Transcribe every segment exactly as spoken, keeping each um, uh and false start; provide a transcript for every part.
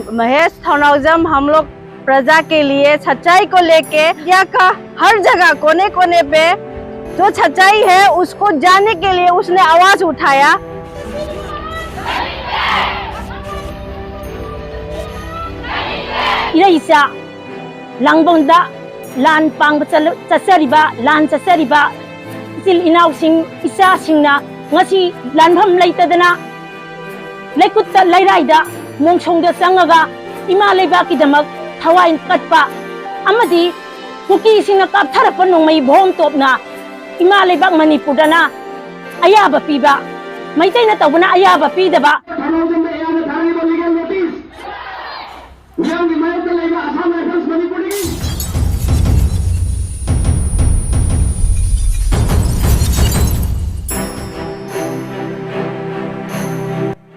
महेश थौनाउजम हम लोग प्रजा के लिए सच्चाई को लेके इंडिया का हर जगह कोने कोने पे जो सच्चाई है उसको जानने के लिए उसने आवाज उठाया। ꯏꯔꯩꯆꯥ ꯂꯥꯡꯕꯟꯗ ꯂꯥꯟ ꯄꯥꯡꯕ ꯆꯠꯂ- ꯆꯠꯆꯔꯤꯕ, ꯂꯥꯟ ꯆꯠꯆꯔꯤꯕ ꯏꯆꯤꯜ ꯏꯅꯥꯎꯁꯤꯡ, ꯏꯆꯥꯁꯤꯡꯅ ꯉꯁꯤ ꯂꯥꯟꯐꯝ ꯂꯩꯇꯗꯅ ꯂꯩꯀꯨꯠꯇ ꯂꯩꯔꯥꯏꯗ ꯃꯣꯡꯁꯣꯡꯗ ꯆꯪꯉꯒ ꯏꯃꯥ ꯂꯩꯕꯥꯛꯀꯤꯗꯃꯛ ꯊꯋꯥꯏ ꯀꯠꯄ ꯑꯃꯗꯤ ꯀꯨꯀꯤꯁꯤꯡꯅ ꯀꯥꯞꯊꯔꯛꯄ ꯅꯣꯡꯃꯩ ꯕꯣꯝ ꯇꯣꯞꯅ ꯏꯃꯥ ꯂꯩꯕꯥꯛ ꯃꯅꯤꯄꯨꯔꯗꯅ ꯑꯌꯥꯕ ꯄꯤꯕ, ꯃꯩꯇꯩꯅ ꯇꯧꯕꯅ ꯑꯌꯥꯕ ꯄꯤꯗꯕ꯫ ꯊꯧꯔꯝꯗ ꯑꯌꯥꯕ ꯊꯥꯔꯤꯕ ꯂꯤꯒꯦꯜ ꯅꯣꯇꯤꯁ ꯃꯤꯌꯥꯝꯒꯤ ꯃꯥꯌꯣꯛꯇ ꯂꯩꯕ ꯑꯁꯥꯝ ꯔꯥꯏꯐꯜꯁ ꯃꯅꯤꯄꯨꯔꯗꯒꯤ꯫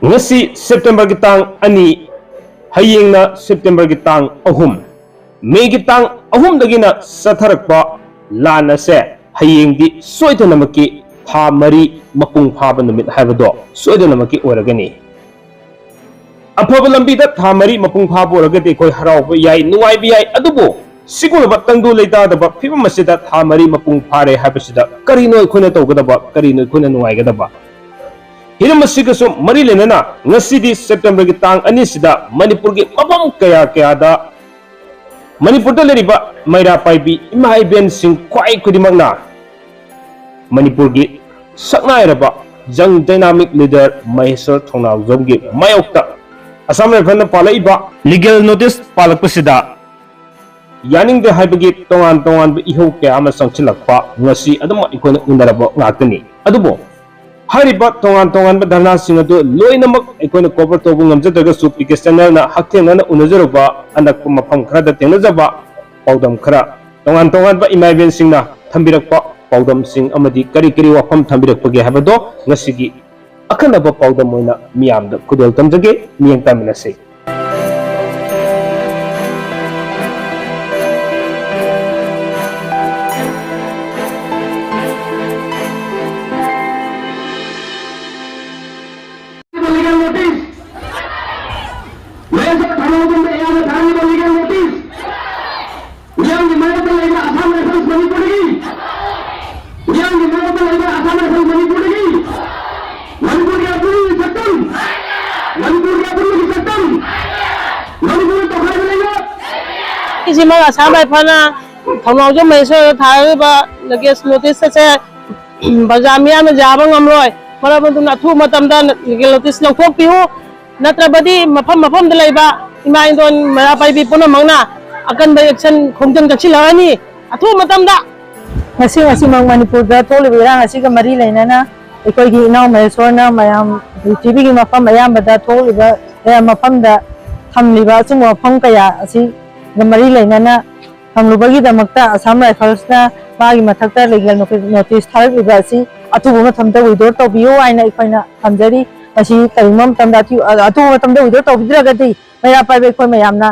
ꯉꯁꯤ ꯁꯦꯞꯇꯦꯝꯕꯔꯒꯤ ꯇꯥꯡ ꯑꯅꯤ, ꯍꯌꯦꯡꯅ ꯁꯦꯞꯇꯦꯝꯕꯔꯒꯤ ꯇꯥꯡ ꯑꯍꯨꯝ, ꯃꯦꯒꯤ ꯇꯥꯡ ꯑꯍꯨꯝꯗꯒꯤꯅ ꯆꯠꯊꯔꯛꯄ ꯂꯥꯟ ꯑꯁꯦ ꯍꯌꯦꯡꯗꯤ ꯁꯣꯏꯗꯅꯃꯛꯀꯤ ꯊꯥ ꯃꯔꯤ ꯃꯄꯨꯡ ꯐꯥꯕ ꯅꯨꯃꯤꯠ ꯍꯥꯏꯕꯗꯣ ꯁꯣꯏꯗꯅꯃꯛꯀꯤ ꯑꯣꯏꯔꯒꯅꯤ꯫ ꯑꯐꯕ ꯂꯝꯕꯤꯗ ꯊꯥ ꯃꯔꯤ ꯃꯄꯨꯡ ꯐꯥꯕ ꯑꯣꯏꯔꯒꯗꯤ ꯑꯩꯈꯣꯏ ꯍꯔꯥꯎꯕ ꯌꯥꯏ, ꯅꯨꯡꯉꯥꯏꯕ ꯌꯥꯏ꯫ ꯑꯗꯨꯕꯨ ꯁꯤꯒꯨꯝꯂꯕ ꯇꯪꯗꯨ ꯂꯩꯇꯥꯗꯕ ꯐꯤꯕꯝ ꯑꯁꯤꯗ ꯊꯥ ꯃꯔꯤ ꯃꯄꯨꯡ ꯐꯥꯔꯦ ꯍꯥꯏꯕꯁꯤꯗ ꯀꯔꯤꯅꯣ ꯑꯩꯈꯣꯏꯅ ꯇꯧꯒꯗꯕ, ꯀꯔꯤꯅꯣ ꯑꯩꯈꯣꯏꯅ ꯅꯨꯡꯉꯥꯏꯒꯗꯕ? ꯍꯤꯔꯝ ꯑꯁꯤꯒꯁꯨ ꯃꯔꯤ ꯂꯩꯅꯅ ꯉꯁꯤꯗꯤ ꯁꯦꯞꯇꯦꯝꯕꯔꯒꯤ ꯇꯥꯡ ꯑꯅꯤꯁꯤꯗ ꯃꯅꯤꯄꯨꯔꯒꯤ ꯃꯐꯝ ꯀꯌꯥ ꯀꯌꯥꯗ ꯃꯅꯤꯄꯨꯔꯗ ꯂꯩꯔꯤꯕ ꯃꯩꯔꯥ ꯄꯥꯏꯕꯤ ꯏꯃꯥ ꯏꯕꯦꯟꯁꯤꯡ ꯈ꯭ꯋꯥꯏ ꯈꯨꯗꯤꯡꯃꯛꯅ ꯃꯅꯤꯄꯨꯔꯒꯤ ꯁꯛꯅꯥꯏꯔꯕ ꯌꯪ ꯗꯥꯏꯅꯥꯃꯤꯛ ꯂꯤꯗꯔ ꯃꯍꯦꯁ꯭ꯋꯔ ꯊꯧꯅꯥꯎꯖꯝꯒꯤ ꯃꯥꯌꯣꯛꯇ ꯑꯁꯥꯝ ꯔꯥꯏꯐꯜꯅ ꯄꯥꯜꯂꯛꯏꯕ ꯂꯤꯒꯦꯜ ꯅꯣꯇꯤꯁ ꯄꯥꯜꯂꯛꯄꯁꯤꯗ ꯌꯥꯅꯤꯡꯗꯦ ꯍꯥꯏꯕꯒꯤ ꯇꯣꯉꯥꯟ ꯇꯣꯉꯥꯟꯕ ꯏꯍꯧ ꯀꯌꯥ ꯑꯃ ꯆꯪꯁꯤꯜꯂꯛꯄ ꯉꯁꯤ ꯑꯗꯨꯃꯛ ꯑꯩꯈꯣꯏꯅ ꯎꯅꯔꯕ ꯉꯥꯛꯇꯅꯤ꯫ ꯑꯗꯨꯕꯨ ꯍꯥꯏꯔꯤꯕ ꯇꯣꯉꯥꯟ ꯇꯣꯉꯥꯟꯕ ꯙꯔꯅꯥꯁꯤꯡ ꯑꯗꯨ ꯂꯣꯏꯅꯃꯛ ꯑꯩꯈꯣꯏꯅ ꯀꯣꯚꯔ ꯇꯧꯕ ꯉꯝꯖꯗ꯭ꯔꯒꯁꯨ, ꯄꯤ ꯀꯦ ꯆꯦꯅꯦꯜꯅ ꯍꯛꯊꯦꯡꯅꯅ ꯎꯅꯖꯔꯨꯕ ꯑꯅꯛꯄ ꯃꯐꯝ ꯈꯔꯗ ꯊꯦꯡꯅꯖꯕ ꯄꯥꯎꯗꯝ ꯈꯔ, ꯇꯣꯉꯥꯟ ꯇꯣꯉꯥꯟꯕ ꯏꯃꯥ ꯏꯕꯦꯟꯁꯤꯡꯅ ꯊꯝꯕꯤꯔꯛꯄ ꯄꯥꯎꯗꯝꯁꯤꯡ ꯑꯃꯗꯤ ꯀꯔꯤ ꯀꯔꯤ ꯋꯥꯐꯝ ꯊꯝꯕꯤꯔꯛꯄꯒꯦ ꯍꯥꯏꯕꯗꯣ ꯉꯁꯤꯒꯤ ꯑꯈꯟꯅꯕ ꯄꯥꯎꯗꯝ ꯑꯣꯏꯅ ꯃꯤꯌꯥꯝꯗ ꯈꯨꯗꯣꯜ ꯇꯝꯖꯒꯦ꯫ ꯃꯤꯠꯌꯦꯡ ꯇꯥꯃꯤꯟꯅꯁꯤ꯫ ꯊꯧꯔꯝꯗ ꯑꯌꯥꯕ ꯊꯥꯔꯤꯕ ꯂꯤꯒꯦꯜ ꯅꯣꯇꯤꯁ, ꯃꯤꯌꯥꯝꯒꯤ ꯃꯥꯌꯣꯛꯇ ꯂꯩꯕ ꯑꯁꯥꯝ ꯔꯥꯏꯐꯜꯁ ꯃꯅꯤꯄꯨꯔꯗꯒꯤ, ꯃꯤꯌꯥꯝꯒꯤ ꯃꯥꯌꯣꯛꯇ ꯂꯩꯕ ꯑꯁꯥꯝ ꯔꯥꯏꯐꯜꯁ ꯃꯅꯤꯄꯨꯔꯗꯒꯤ, ꯃꯅꯤꯄꯨꯔꯒꯤ ꯑꯄꯨꯟꯕꯒꯤ ꯁꯛꯇꯝ, ꯃꯅꯤꯄꯨꯔꯒꯤ ꯑꯄꯨꯟꯕꯒꯤ ꯁꯛꯇꯝ, ꯃꯅꯤꯄꯨꯔꯒꯤ ꯇꯣꯈꯥꯏꯕ ꯂꯩꯉꯥꯛ꯫ ꯁꯤꯃꯛ ꯑꯁꯥꯝ ꯔꯥꯏꯐꯜꯅ ꯊꯧꯅꯥꯎꯖꯝ ꯃꯍꯦꯁꯣꯔꯗ ꯊꯥꯔꯤꯕ ꯂꯤꯒꯦꯜ ꯅꯣꯇꯤꯁ ꯑꯁꯦ ꯄ꯭ꯔꯖꯥ ꯃꯤꯌꯥꯝꯅ ꯌꯥꯕ ꯉꯝꯂꯣꯏ꯫ ꯃꯔꯝ ꯑꯗꯨꯅ ꯑꯊꯨꯕ ꯃꯇꯝꯗ ꯂꯤꯒꯦꯜ ꯅꯣꯇꯤꯁ ꯂꯧꯊꯣꯛꯄꯤꯌꯨ, ꯅꯠꯇ꯭ꯔꯕꯗꯤ ꯃꯐꯝ ꯃꯐꯝꯗ ꯂꯩꯕ ꯏꯃꯥ ꯏꯟꯗꯣꯟ ꯃꯩꯔꯥ ꯄꯥꯏꯕꯤ ꯄꯨꯝꯅꯃꯛꯅ ꯑꯀꯟꯕ ꯑꯦꯛꯁꯟ ꯈꯣꯡꯖꯪ ꯆꯪꯁꯤꯜꯂꯛꯑꯅꯤ ꯑꯊꯨꯕ ꯃꯇꯝꯗ꯫ ꯉꯁꯤ ꯉꯁꯤꯃꯛ ꯃꯅꯤꯄꯨꯔꯗ ꯊꯣꯛꯂꯤꯕ ꯏꯔꯥꯡ ꯑꯁꯤꯒ ꯃꯔꯤ ꯂꯩꯅꯅ ꯑꯩꯈꯣꯏꯒꯤ ꯏꯅꯥꯎ ꯃꯍꯦꯁꯣꯔꯅ ꯃꯌꯥꯝ ꯄ꯭ꯔꯤꯊꯤꯕꯤꯒꯤ ꯃꯐꯝ ꯑꯌꯥꯝꯕꯗ ꯊꯣꯛꯂꯤꯕ, ꯑꯌꯥꯝꯕ ꯃꯐꯝꯗ ꯊꯝꯂꯤꯕ ꯑꯆꯨꯝꯕ ꯋꯥꯐꯝ ꯀꯌꯥ ꯑꯁꯤꯒ ꯃꯔꯤ ꯂꯩꯅꯅ ꯊꯝꯂꯨꯕꯒꯤꯗꯃꯛꯇ ꯑꯁꯥꯝ ꯔꯥꯏꯐꯜꯁꯅ ꯃꯥꯒꯤ ꯃꯊꯛꯇ ꯂꯤꯒꯦꯜ ꯅꯣꯇꯤꯁ ꯊꯥꯔꯛꯂꯤꯕ ꯑꯁꯤ ꯑꯊꯨꯕ ꯃꯇꯝꯗ ꯋꯤꯗ꯭ꯔꯣ ꯇꯧꯕꯤꯌꯨ ꯍꯥꯏꯅ ꯑꯩꯈꯣꯏꯅ ꯊꯝꯖꯔꯤ꯫ ꯃꯁꯤ ꯀꯔꯤꯒꯨꯝꯕ ꯃꯇꯝꯗ ꯑꯊꯨ-, ꯑꯊꯨꯕ ꯃꯇꯝꯗ ꯋꯤꯗ꯭ꯔꯣ ꯇꯧꯕꯤꯗ꯭ꯔꯒꯗꯤ ꯃꯩꯔꯥ ꯄꯥꯏꯕ ꯑꯩꯈꯣꯏ ꯃꯌꯥꯝꯅ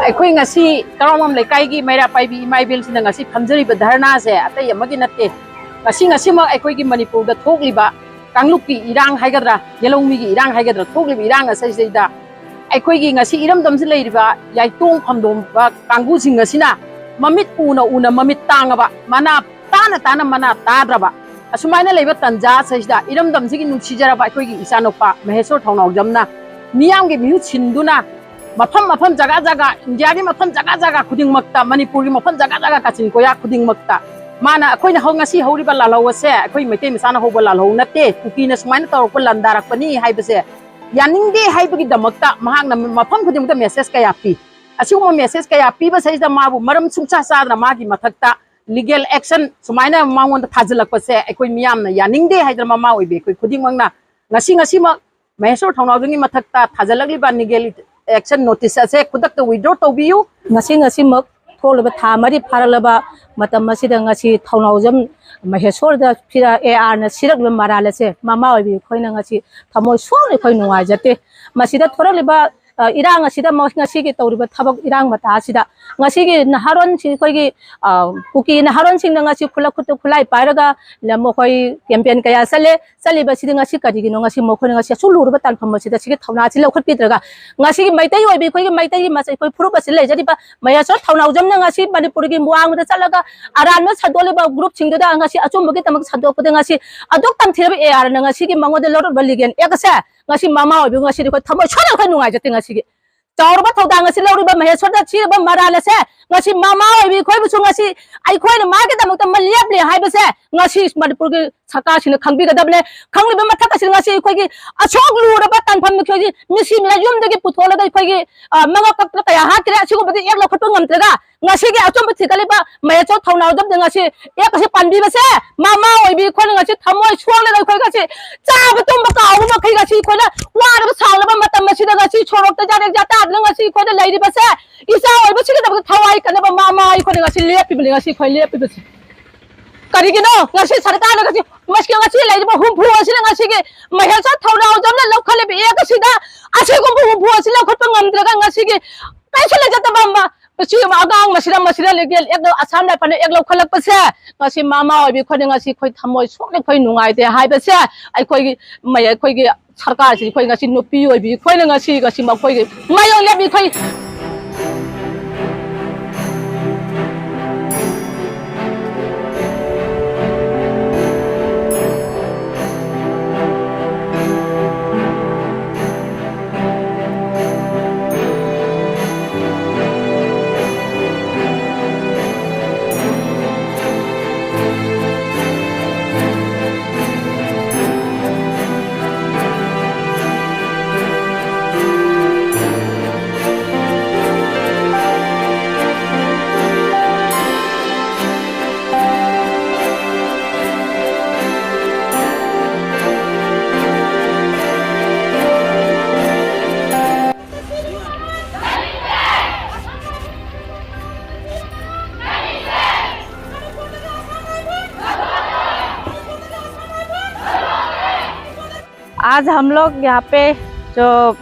ꯑꯩꯈꯣꯏ ꯉꯁꯤ ꯀꯔꯥꯎꯃꯝ ꯂꯩꯀꯥꯏꯒꯤ ꯃꯩꯔꯥ ꯄꯥꯏꯕꯤ ꯏꯃꯥ ꯏꯕꯦꯜꯁꯤꯡꯅ ꯉꯁꯤ ꯐꯝꯖꯔꯤꯕ ꯙꯔꯅꯥꯁꯦ ꯑꯇꯩ ꯑꯃꯒꯤ ꯅꯠꯇꯦ꯫ ꯉꯁꯤ, ꯉꯁꯤꯃꯛ ꯑꯩꯈꯣꯏꯒꯤ ꯃꯅꯤꯄꯨꯔꯗ ꯊꯣꯛꯂꯤꯕ ꯀꯥꯡꯂꯨꯞꯀꯤ ꯏꯔꯥꯡ ꯍꯥꯏꯒꯗ꯭ꯔꯥ, ꯌꯦꯂꯧꯃꯤꯒꯤ ꯏꯔꯥꯡ ꯍꯥꯏꯒꯗ꯭ꯔꯥ, ꯊꯣꯛꯂꯤꯕ ꯏꯔꯥꯡ ꯑꯁꯤꯗꯩꯗ ꯑꯩꯈꯣꯏꯒꯤ ꯉꯁꯤ ꯏꯔꯝꯗꯝꯁꯤ ꯂꯩꯔꯤꯕ ꯌꯥꯏꯇꯣꯡ ꯐꯝꯗꯣꯝꯕ ꯀꯥꯡꯕꯨꯁꯤꯡ ꯑꯁꯤꯅ ꯃꯃꯤꯠ ꯎꯅ ꯎꯅ ꯃꯃꯤꯠ ꯇꯥꯡꯉꯕ, ꯃꯅꯥ ꯇꯥꯅ ꯇꯥꯅ ꯃꯅꯥ ꯇꯥꯗ꯭ꯔꯕ ꯑꯁꯨꯃꯥꯏꯅ ꯂꯩꯕ ꯇꯟꯖꯥ ꯑꯁꯤꯗ ꯏꯔꯝꯗꯝꯁꯤꯒꯤ ꯅꯨꯡꯁꯤꯖꯔꯕ ꯑꯩꯈꯣꯏꯒꯤ ꯏꯆꯥꯅꯨꯄꯥ ꯃꯍꯦꯁꯣꯔ ꯊꯧꯅꯥꯎꯖꯝꯅ ꯃꯤꯌꯥꯝꯒꯤ ꯃꯤꯍꯨꯠ ꯁꯤꯟꯗꯨꯅ ꯃꯐꯝ ꯃꯐꯝ, ꯖꯒꯥ ꯖꯒꯥ, ꯏꯟꯗꯤꯌꯥꯒꯤ ꯃꯐꯝ ꯖꯒꯥ ꯖꯒꯥ ꯈꯨꯗꯤꯡꯃꯛꯇ, ꯃꯅꯤꯄꯨꯔꯒꯤ ꯃꯐꯝ ꯖꯒꯥ ꯖꯒꯥ, ꯀꯥꯆꯤꯟ ꯀꯣꯌꯥ ꯈꯨꯗꯤꯡꯃꯛꯇ ꯃꯥꯅ ꯑꯩꯈꯣꯏꯅ ꯍꯧ-, ꯉꯁꯤ ꯍꯧꯔꯤꯕ ꯂꯥꯜꯍꯧ ꯑꯁꯦ ꯑꯩꯈꯣꯏ ꯃꯩꯇꯩ ꯃꯆꯥꯅ ꯍꯧꯕ ꯂꯥꯜꯍꯧ ꯅꯠꯇꯦ, ꯀꯨꯀꯤꯅ ꯁꯨꯃꯥꯏꯅ ꯇꯧꯔꯛꯄ ꯂꯥꯟꯗꯥꯔꯛꯄꯅꯤ ꯍꯥꯏꯕꯁꯦ ꯌꯥꯅꯤꯡꯗꯦ ꯍꯥꯏꯕꯒꯤꯗꯃꯛꯇ ꯃꯍꯥꯛꯅ ꯃꯐꯝ ꯈꯨꯗꯤꯡꯃꯛꯇ ꯃꯦꯁꯦꯖ ꯀꯌꯥ ꯄꯤ꯫ ꯑꯁꯤꯒꯨꯝꯕ ꯃꯦꯁꯦꯖ ꯀꯌꯥ ꯄꯤꯕꯁꯤꯗꯩꯗ ꯃꯥꯕꯨ ꯃꯔꯝ ꯁꯨꯡꯆꯥ ꯆꯥꯗꯅ ꯃꯥꯒꯤ ꯃꯊꯛꯇ ꯂꯤꯒꯦꯜ ꯑꯦꯛꯁꯟ ꯁꯨꯃꯥꯏꯅ ꯃꯉꯣꯟꯗ ꯊꯥꯖꯤꯜꯂꯛꯄꯁꯦ ꯑꯩꯈꯣꯏ ꯃꯤꯌꯥꯝꯅ ꯌꯥꯅꯤꯡꯗꯦ ꯍꯥꯏꯗꯅ ꯃꯃꯥ ꯑꯣꯏꯕꯤ ꯑꯩꯈꯣꯏ ꯈꯨꯗꯤꯡꯃꯛꯅ ꯉꯁꯤ ꯉꯁꯤꯃꯛ ꯃꯍꯦꯁꯣꯔ ꯊꯧꯅꯥꯎꯖꯝꯒꯤ ꯃꯊꯛꯇ ꯊꯥꯖꯤꯜꯂꯛꯂꯤꯕ ꯂꯤꯒꯦꯜ ꯑꯦꯛꯁꯟ ꯅꯣꯇꯤꯁ ꯑꯁꯦ ꯈꯨꯗꯛꯇ ꯋꯤꯗ꯭ꯔꯣ ꯇꯧꯕꯤꯌꯨ꯫ ꯉꯁꯤ ꯉꯁꯤꯃꯛ ꯊꯣꯛꯂꯤꯕ ꯊꯥ ꯃꯔꯤ ꯐꯥꯔꯛꯂꯕ ꯃꯇꯝ ꯑꯁꯤꯗ ꯉꯁꯤ ꯊꯧꯅꯥꯎꯖꯝ ꯃꯍꯦꯁꯣꯔꯗ ꯐꯤꯔ-, ꯑꯦ ꯑꯥꯔꯅ ꯁꯤꯔꯛꯂꯤꯕ ꯃꯔꯥꯜ ꯑꯁꯦ ꯃꯃꯥ ꯑꯣꯏꯕꯤ ꯑꯩꯈꯣꯏꯅ ꯉꯁꯤ ꯊꯃꯣꯏ ꯁꯣꯛꯅ ꯑꯩꯈꯣꯏ ꯅꯨꯡꯉꯥꯏꯖꯗꯦ꯫ ꯃꯁꯤꯗ ꯊꯣꯔꯛꯂꯤꯕ, ꯑ, ꯏꯔꯥꯡ ꯑꯁꯤꯗ ꯃ-, ꯉꯁꯤꯒꯤ ꯇꯧꯔꯤꯕ ꯊꯕꯛ ꯏꯔꯥꯡ ꯃꯇꯥ ꯑꯁꯤꯗ ꯉꯁꯤꯒꯤ ꯅꯍꯥꯔꯣꯟꯁꯤꯡ ꯑꯩꯈꯣꯏꯒꯤ, ꯑ, ꯀꯨꯀꯤ ꯅꯍꯥꯔꯣꯟꯁꯤꯡꯅ ꯉꯁꯤ ꯈꯨꯠꯂꯛ ꯈꯨꯠꯇ ꯈꯨꯠꯂꯥꯏ ꯄꯥꯏꯔꯒ ꯂꯝ ꯑꯩꯈꯣꯏ ꯀꯦꯝꯄꯦꯟ ꯀꯌꯥ ꯆꯠꯂꯦ꯫ ꯆꯠꯂꯤꯕꯁꯤꯗꯤ ꯉꯁꯤ ꯀꯔꯤꯒꯤꯅꯣ? ꯉꯁꯤ ꯃꯈꯣꯏꯅ ꯉꯁꯤ ꯑꯁꯨꯛ ꯂꯨꯔꯕ ꯇꯥꯟꯐꯝ ꯑꯁꯤꯗ ꯁꯤꯒꯤ ꯊꯧꯅꯥ ꯑꯁꯤ ꯂꯧꯈꯠꯄꯤꯗ꯭ꯔꯒ ꯉꯁꯤꯒꯤ ꯃꯩꯇꯩ ꯑꯣꯏꯕꯤ ꯑꯩꯈꯣꯏꯒꯤ ꯃꯩꯇꯩꯒꯤ ꯃꯆꯩ ꯑꯩꯈꯣꯏ ꯐꯨꯔꯨꯞ ꯑꯁꯤ ꯂꯩꯖꯔꯤꯕ ꯃꯍꯦꯁꯣꯔ ꯊꯧꯅꯥꯎꯖꯝꯅ ꯉꯁꯤ ꯃꯅꯤꯄꯨꯔꯒꯤ ꯋꯥꯡꯃꯗ ꯆꯠꯂꯒ ꯑꯔꯥꯟꯕ ꯁꯟꯗꯣꯛꯂꯤꯕ ꯒ꯭ꯔꯨꯞꯁꯤꯡꯗꯨꯗ ꯉꯁꯤ ꯑꯆꯨꯝꯕꯒꯤ ꯗꯃꯛ ꯁꯟꯗꯣꯛꯄꯗ ꯉꯁꯤ ꯑꯗꯨꯛ ꯇꯝꯊꯤꯔꯕ ꯑꯦ ꯑꯥꯔꯅ ꯉꯁꯤꯒꯤ ꯃꯉꯣꯟꯗ ꯂꯧꯔꯛꯂꯤꯕ ꯂꯤꯒꯦꯜ ꯑꯦꯛ ꯑꯁꯦ ꯉꯁꯤ ꯃꯃꯥ ꯑꯣꯏꯕꯤ ꯉꯁꯤꯗꯤ ꯑꯩꯈꯣꯏ ꯊꯃꯣꯏ ꯁꯣꯛꯅ ꯑꯩꯈꯣꯏ ꯅꯨꯡꯉꯥꯏꯖꯗꯦ꯫ ꯉꯁꯤꯒꯤ ꯆꯥꯎꯔꯕ ꯊꯧꯗꯥꯡ ꯑꯁꯤ ꯂꯧꯔꯤꯕ ꯃꯍꯦꯁꯣꯔꯗ ꯊꯤꯔꯕ ꯃꯔꯥꯜ ꯑꯁꯦ ꯉꯁꯤ ꯃꯃꯥ ꯑꯣꯏꯕꯤ ꯑꯩꯈꯣꯏꯕꯨꯁꯨ ꯉꯁꯤ ꯑꯩꯈꯣꯏꯅ ꯃꯥꯒꯤꯗꯃꯛꯇ ꯑꯃ ꯂꯦꯞꯂꯦ ꯍꯥꯏꯕꯁꯦ ꯉꯁꯤ ꯃꯅꯤꯄꯨꯔꯒꯤ ꯁꯔꯀꯥꯔꯁꯤꯡꯅ ꯈꯪꯕꯤꯒꯗꯕꯅꯦ꯫ ꯈꯪꯂꯤꯕ ꯃꯊꯛ ꯑꯁꯤꯗ ꯉꯁꯤ ꯑꯩꯈꯣꯏꯒꯤ ꯑꯁꯨꯛ ꯂꯨꯔꯕ ꯇꯥꯟꯐꯝ ꯑꯩꯈꯣꯏꯒꯤ ꯃꯤꯁꯤ ꯃꯤꯅ ꯌꯨꯝꯗꯒꯤ ꯄꯨꯊꯣꯛꯂꯒ ꯑꯩꯈꯣꯏꯒꯤ, ꯑ, ꯃꯉꯛ ꯀꯛꯇ ꯀꯌꯥ ꯍꯥꯠꯈ꯭ꯔꯦ꯫ ꯑꯁꯤꯒꯨꯝꯕꯗꯤ ꯑꯦꯛ ꯂꯧꯈꯠꯄ ꯉꯝꯗ꯭ꯔꯒ ꯉꯁꯤꯒꯤ ꯑꯆꯨꯝꯕ ꯊꯤꯒꯠꯂꯤꯕ ꯃꯍꯦꯁꯣꯔ ꯊꯧꯅꯥꯎꯖꯝꯗ ꯉꯁꯤ ꯑꯦꯛ ꯑꯁꯤ ꯄꯥꯟꯕꯤꯕꯁꯦ ꯃꯃꯥ ꯑꯣꯏꯕꯤ ꯑꯩꯈꯣꯏꯅ ꯉꯁꯤ ꯊꯃꯣꯏ ꯁꯣꯛꯂꯒ ꯑꯩꯈꯣꯏ ꯉꯁꯤ ꯆꯥꯕ ꯇꯨꯝꯕ ꯀꯥꯎꯕ ꯃꯈꯩ ꯉꯁꯤ ꯑꯩꯈꯣꯏꯅ ꯋꯥꯔꯕ ꯁꯥꯎꯅꯕ ꯃꯇꯝ ꯑꯁꯤꯗ ꯉꯁꯤ ꯁꯣꯔꯣꯛꯇ ꯌꯥꯔꯦ ꯌꯥꯇꯥꯗꯅ ꯉꯁꯤ ꯑꯩꯈꯣꯏꯅ ꯂꯩꯔꯤꯕꯁꯦ ꯏꯆꯥ ꯑꯣꯏꯕꯁꯤꯒꯤꯗꯃꯛꯇ ꯊꯋꯥꯏ ꯀꯟꯅꯕ ꯃꯃꯥ ꯑꯩꯈꯣꯏꯅ ꯉꯁꯤ ꯂꯦꯞꯄꯤꯕꯅꯤ꯫ ꯉꯁꯤ ꯑꯩꯈꯣꯏ ꯂꯦꯞꯄꯤꯕꯁꯦ ꯀꯔꯤꯒꯤꯅꯣ? ꯉꯁꯤ ꯁꯔꯀꯥꯔꯅ ꯉꯁꯤ, ꯉꯁꯤ, ꯉꯁꯤ ꯂꯩꯔꯤꯕ ꯍꯨꯝꯐꯨ ꯑꯁꯤꯅ ꯉꯁꯤꯒꯤ ꯃꯍꯦꯁꯣꯔ ꯊꯧꯅꯥꯎꯖꯝꯅ ꯂꯧꯈꯠꯂꯤꯕ ꯑꯦꯛ ꯑꯁꯤꯗ ꯑꯁꯤꯒꯨꯝꯕ ꯍꯨꯝꯐꯨ ꯑꯁꯤ ꯂꯧꯈꯠꯄ ꯉꯝꯗ꯭ꯔꯒ ꯉꯁꯤꯒꯤ ꯀꯩꯁꯨ ꯂꯩꯖꯗꯕ ꯑꯃ, ꯃꯁꯤ ꯑꯉꯥꯡ ꯃꯁꯤꯗ, ꯃꯁꯤꯗ ꯂꯤꯒꯦꯜ ꯑꯦꯛ, ꯑꯁꯥꯝ ꯔꯥꯏꯐꯜꯅ ꯑꯦꯛ ꯂꯧꯈꯠꯂꯛꯄꯁꯦ ꯉꯁꯤ ꯃꯃꯥ ꯑꯣꯏꯕꯤ ꯑꯩꯈꯣꯏꯅ ꯉꯁꯤ ꯑꯩꯈꯣꯏ ꯊꯃꯣꯏ ꯁꯣꯛꯅ ꯑꯩꯈꯣꯏ ꯅꯨꯡꯉꯥꯏꯇꯦ ꯍꯥꯏꯕꯁꯦ ꯑꯩꯈꯣꯏꯒꯤ, ꯃ-, ꯑꯩꯈꯣꯏꯒꯤ ꯁꯔꯀꯥꯔꯁꯤ ꯑꯩꯈꯣꯏ ꯉꯁꯤ ꯅꯨꯄꯤ ꯑꯣꯏꯕꯤ ꯑꯩꯈꯣꯏꯅ ꯉꯁꯤ, ꯉꯁꯤ ꯃꯈꯣꯏꯒꯤ ꯃꯥꯌꯣꯛꯅꯕꯤ ꯑꯩꯈꯣꯏ आज हम लोग यहाँ पे जो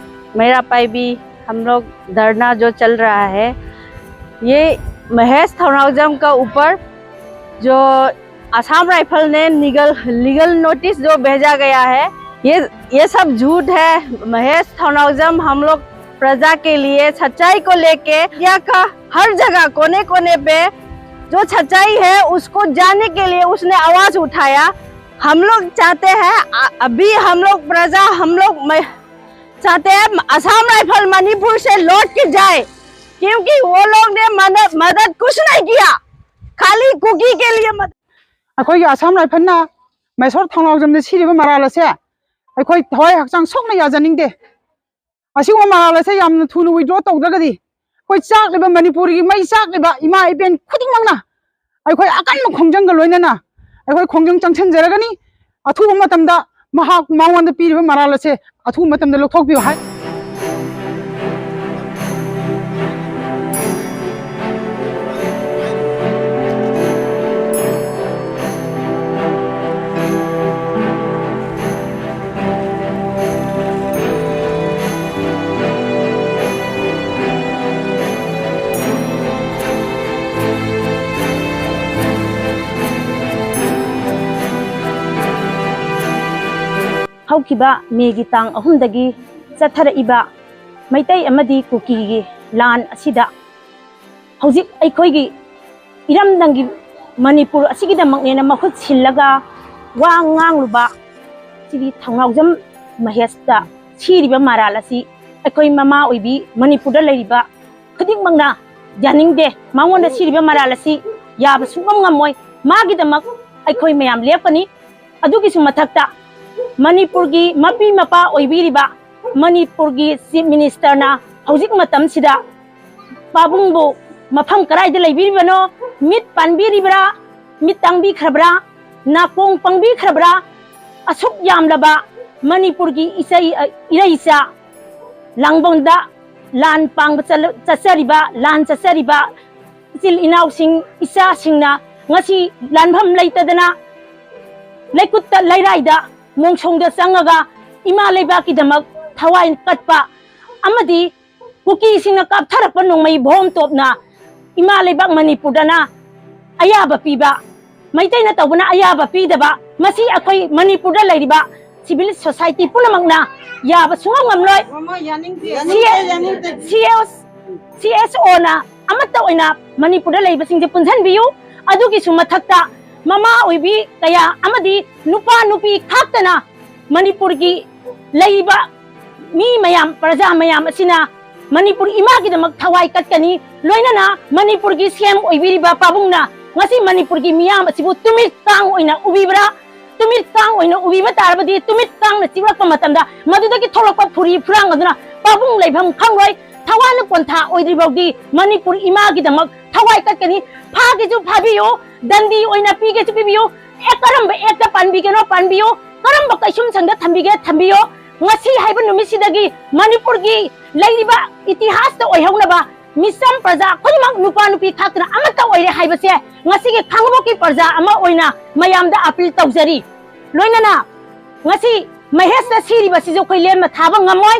मेरा पाई भी हम लोग धरना जो चल रहा है, ये महेश थौनाकजम का ऊपर जो आसाम राइफल ने लीगल लीगल नोटिस जो भेजा गया है, ये ये सब झूठ है। महेश थौनाकजम हम लोग प्रजा के लिए, सच्चाई को लेके, इंडिया का हर जगह कोने कोने पे जो सच्चाई है उसको जानने के लिए उसने आवाज उठाया। हम लोग चाहते हैं, अभी हम लोग प्रजा, हम लोग चाहते हैं आसाम राइफल मणिपुर से लौट के जाए, क्योंकि वो लोग ने मदद कुछ नहीं किया, खाली कुकी के लिए मदद। ꯑꯩꯈꯣꯏꯒꯤ ꯑꯁꯥꯝ ꯔꯥꯏꯐꯜꯅ ꯃꯍꯦꯁꯣꯔ ꯊꯧꯅꯥꯎꯖꯝꯗ ꯁꯤꯔꯤꯕ ꯃꯔꯥꯜ ꯑꯁꯦ ꯑꯩꯈꯣꯏ ꯊꯋꯥꯏ ꯍꯛꯆꯥꯡ ꯁꯣꯛꯅ ꯌꯥꯖꯅꯤꯡꯗꯦ꯫ ꯑꯁꯤꯒꯨꯝꯕ ꯃꯔꯥꯜ ꯑꯁꯦ ꯌꯥꯝꯅ ꯊꯨꯅ ꯋꯤꯗ꯭ꯔꯣ ꯇꯧꯗ꯭ꯔꯒꯗꯤ ꯑꯩꯈꯣꯏ ꯆꯥꯛꯂꯤꯕ ꯃꯅꯤꯄꯨꯔꯒꯤ ꯃꯩ ꯆꯥꯛꯂꯤꯕ ꯏꯃꯥ ꯏꯕꯦꯟ ꯈꯨꯗꯤꯡꯃꯛꯅ ꯑꯩꯈꯣꯏ ꯑꯀꯟꯕ ꯈꯣꯡꯖꯪꯒ ꯂꯣꯏꯅꯅ ꯑꯩꯈꯣꯏ ꯈꯣꯡꯖꯪ ꯆꯪꯁꯤꯟꯖꯔꯒꯅꯤ꯫ ꯑꯊꯨꯕ ꯃꯇꯝꯗ ꯃꯍꯥꯛ ꯃꯉꯣꯟꯗ ꯄꯤꯔꯤꯕ ꯃꯔꯥꯜ ꯑꯁꯦ ꯑꯊꯨꯕ ꯃꯇꯝꯗ ꯂꯧꯊꯣꯛꯄꯤꯌꯨ ꯍꯥꯏ꯫ ꯍꯧꯈꯤꯕ ꯃꯦꯒꯤ ꯇꯥꯡ ꯑꯍꯨꯝꯗꯒꯤ ꯆꯠꯊꯔꯛꯏꯕ ꯃꯩꯇꯩ ꯑꯃꯗꯤ ꯀꯨꯀꯤꯒꯤ ꯂꯥꯟ ꯑꯁꯤꯗ ꯍꯧꯖꯤꯛ ꯑꯩꯈꯣꯏꯒꯤ ꯏꯔꯝꯗꯝꯒꯤ ꯃꯅꯤꯄꯨꯔ ꯑꯁꯤꯒꯤꯗꯃꯛꯅꯦꯅ ꯃꯍꯨꯠ ꯁꯤꯜꯂꯒ ꯋꯥ ꯉꯥꯡꯂꯨꯕ ꯁꯤꯒꯤ ꯊꯧꯅꯥꯎꯖꯝ ꯃꯍꯦꯁꯇ ꯁꯤꯔꯤꯕ ꯃꯔꯥꯜ ꯑꯁꯤ ꯑꯩꯈꯣꯏ ꯃꯃꯥ ꯑꯣꯏꯕꯤ ꯃꯅꯤꯄꯨꯔꯗ ꯂꯩꯔꯤꯕ ꯈꯨꯗꯤꯡꯃꯛꯅ ꯌꯥꯅꯤꯡꯗꯦ꯫ ꯃꯉꯣꯟꯗ ꯁꯤꯔꯤꯕ ꯃꯔꯥꯜ ꯑꯁꯤ ꯌꯥꯕ ꯁꯨꯡꯉꯝ ꯉꯝꯃꯣꯏ꯫ ꯃꯥꯒꯤꯗꯃꯛ ꯑꯩꯈꯣꯏ ꯃꯌꯥꯝ ꯂꯦꯞꯀꯅꯤ꯫ ꯑꯗꯨꯒꯤꯁꯨ ꯃꯊꯛꯇ ꯃꯅꯤꯄꯨꯔꯒꯤ ꯃꯄꯤ ꯃꯄꯥ ꯑꯣꯏꯕꯤꯔꯤꯕ ꯃꯅꯤꯄꯨꯔꯒꯤ ꯆꯤꯐ ꯃꯤꯅꯤꯁꯇꯔꯅ ꯍꯧꯖꯤꯛ ꯃꯇꯝꯁꯤꯗ ꯄꯥꯕꯨꯡꯕꯨ ꯃꯐꯝ ꯀꯗꯥꯏꯗ ꯂꯩꯕꯤꯔꯤꯕꯅꯣ? ꯃꯤꯠ ꯄꯥꯟꯕꯤꯔꯤꯕ꯭ꯔꯥ? ꯃꯤꯠ ꯇꯥꯡꯕꯤꯈ꯭ꯔꯕ꯭ꯔꯥ? ꯅꯥꯀꯣꯡ ꯄꯪꯕꯤꯈ꯭ꯔꯕ꯭ꯔꯥ? ꯑꯁꯨꯛ ꯌꯥꯝꯂꯕ ꯃꯅꯤꯄꯨꯔꯒꯤ ꯏꯆꯩ, ꯏꯔꯩꯆꯥ ꯂꯥꯡꯕꯟꯗ ꯂꯥꯟ ꯄꯥꯡꯕ ꯆꯠꯂ-, ꯆꯠꯆꯔꯤꯕ, ꯂꯥꯟ ꯆꯠꯆꯔꯤꯕ ꯏꯆꯤꯜ ꯏꯅꯥꯎꯁꯤꯡ, ꯏꯆꯥꯁꯤꯡꯅ ꯉꯁꯤ ꯂꯥꯟꯐꯝ ꯂꯩꯇꯗꯅ ꯂꯩꯀꯨꯠꯇ ꯂꯩꯔꯥꯏꯗ ꯃꯣꯡꯁꯣꯡꯗ ꯆꯪꯉꯒ ꯏꯃꯥ ꯂꯩꯕꯥꯛꯀꯤꯗꯃꯛ ꯊꯋꯥꯏ ꯀꯠꯄ ꯑꯃꯗꯤ ꯀꯨꯀꯤꯁꯤꯡꯅ ꯀꯥꯞꯊꯔꯛꯄ ꯅꯣꯡꯃꯩ ꯕꯣꯝ ꯇꯣꯞꯅ ꯏꯃꯥ ꯂꯩꯕꯥꯛ ꯃꯅꯤꯄꯨꯔꯗꯅ ꯑꯌꯥꯕ ꯄꯤꯕ, ꯃꯩꯇꯩꯅ ꯇꯧꯕꯅ ꯑꯌꯥꯕ ꯄꯤꯗꯕ, ꯃꯁꯤ ꯑꯩꯈꯣꯏ ꯃꯅꯤꯄꯨꯔꯗ ꯂꯩꯔꯤꯕ civil society ꯄꯨꯝꯅꯃꯛꯅ ꯌꯥꯕ ꯁꯨꯡꯉꯝ ꯉꯝꯂꯣꯏ꯫ ꯃꯃꯥ, ꯌꯥꯅꯤꯡꯗꯦ꯫ ꯁꯤ ꯑꯦ-, ꯌꯥꯅꯤꯡꯗꯦ, ꯌꯥꯅꯤꯡꯗꯦ꯫ ꯁꯤ ꯑꯦꯁ, ꯁꯤ ꯑꯦꯁ ꯑꯣꯅ ꯑꯃꯠꯇ ꯑꯣꯏꯅ ꯃꯅꯤꯄꯨꯔꯗ ꯂꯩꯕꯁꯤꯡꯁꯦ ꯄꯨꯟꯁꯤꯟꯕꯤꯌꯨ꯫ ꯑꯗꯨꯒꯤꯁꯨ ꯃꯊꯛꯇ ꯃꯃꯥ ꯑꯣꯏꯕꯤ ꯀꯌꯥ ꯑꯃꯗꯤ ꯅꯨꯄꯥ ꯅꯨꯄꯤ ꯈꯥꯛꯇꯅ ꯃꯅꯤꯄꯨꯔꯒꯤ ꯂꯩꯔꯤꯕ ꯃꯤ ꯃꯌꯥꯝ, ꯄ꯭ꯔꯖꯥ ꯃꯌꯥꯝ ꯑꯁꯤꯅ ꯃꯅꯤꯄꯨꯔ ꯏꯃꯥꯒꯤꯗꯃꯛ ꯊꯋꯥꯏ ꯀꯠꯀꯅꯤ꯫ ꯂꯣꯏꯅꯅ ꯃꯅꯤꯄꯨꯔꯒꯤ ꯁꯤ ꯑꯦꯝ ꯑꯣꯏꯕꯤꯔꯤꯕ ꯄꯥꯕꯨꯡꯅ ꯉꯁꯤ ꯃꯅꯤꯄꯨꯔꯒꯤ ꯃꯤꯌꯥꯝ ꯑꯁꯤꯕꯨ ꯇꯨꯃꯤꯠ ꯀꯥꯡ ꯑꯣꯏꯅ ꯎꯕꯤꯕ꯭ꯔꯥ? ꯇꯨꯃꯤꯠ ꯀꯥꯡ ꯑꯣꯏꯅ ꯎꯕꯤꯕ ꯇꯥꯔꯕꯗꯤ, ꯇꯨꯃꯤꯠ ꯀꯥꯡꯅ ꯆꯤꯛꯂꯛꯄ ꯃꯇꯝꯗ ꯃꯗꯨꯗꯒꯤ ꯊꯣꯛꯂꯛꯄ ꯐꯨꯔꯤ ꯐꯨꯔꯥꯡ ꯑꯗꯨꯅ ꯄꯥꯕꯨꯡ ꯂꯩꯐꯝ ꯈꯪꯂꯣꯏ꯫ ꯊꯋꯥꯅ ꯄꯣꯟꯊꯥ ꯑꯣꯏꯗ꯭ꯔꯤꯐꯥꯎꯗꯤ ꯃꯅꯤꯄꯨꯔ ꯏꯃꯥꯒꯤꯗꯃꯛ ꯊꯋꯥꯏ ꯀꯠꯀꯅꯤ꯫ ꯐꯥꯒꯦꯁꯨ ꯐꯥꯕꯤꯌꯨ, ꯗꯟꯗꯤ ꯑꯣꯏꯅ ꯄꯤꯒꯦꯁꯨ ꯄꯤꯕꯤꯌꯨ, ꯑꯦ, ꯀꯔꯝꯕ ꯑꯦꯛꯇ ꯄꯥꯟꯕꯤꯒꯅꯣ ꯄꯥꯟꯕꯤꯌꯨ, ꯀꯔꯝꯕ ꯀꯩꯁꯨꯝꯁꯪꯗ ꯊꯝꯕꯤꯒꯦ ꯊꯝꯕꯤꯌꯨ꯫ ꯉꯁꯤ ꯍꯥꯏꯕ ꯅꯨꯃꯤꯠꯁꯤꯗꯒꯤ ꯃꯅꯤꯄꯨꯔꯒꯤ ꯂꯩꯔꯤꯕ ꯏꯇꯤꯍꯥꯁꯇ ꯑꯣꯏꯍꯧꯅꯕ ꯃꯤꯆꯝ ꯄ꯭ꯔꯖꯥ ꯈꯨꯗꯤꯡꯃꯛ, ꯅꯨꯄꯥ ꯅꯨꯄꯤ ꯈꯥꯛꯇꯅ ꯑꯃꯠꯇ ꯑꯣꯏꯔꯦ ꯍꯥꯏꯕꯁꯦ ꯉꯁꯤꯒꯤ ꯈꯥꯡꯉꯕꯣꯛꯀꯤ ꯄ꯭ꯔꯖꯥ ꯑꯃ ꯑꯣꯏꯅ ꯃꯌꯥꯝꯗ ꯑꯄꯤꯜ ꯇꯧꯖꯔꯤ꯫ ꯂꯣꯏꯅꯅ ꯉꯁꯤ ꯃꯍꯦꯁꯅ ꯁꯤꯔꯤꯕꯁꯤꯁꯨ ꯑꯩꯈꯣꯏ ꯂꯦꯝꯅ ꯊꯥꯕ ꯉꯝꯃꯣꯏ꯫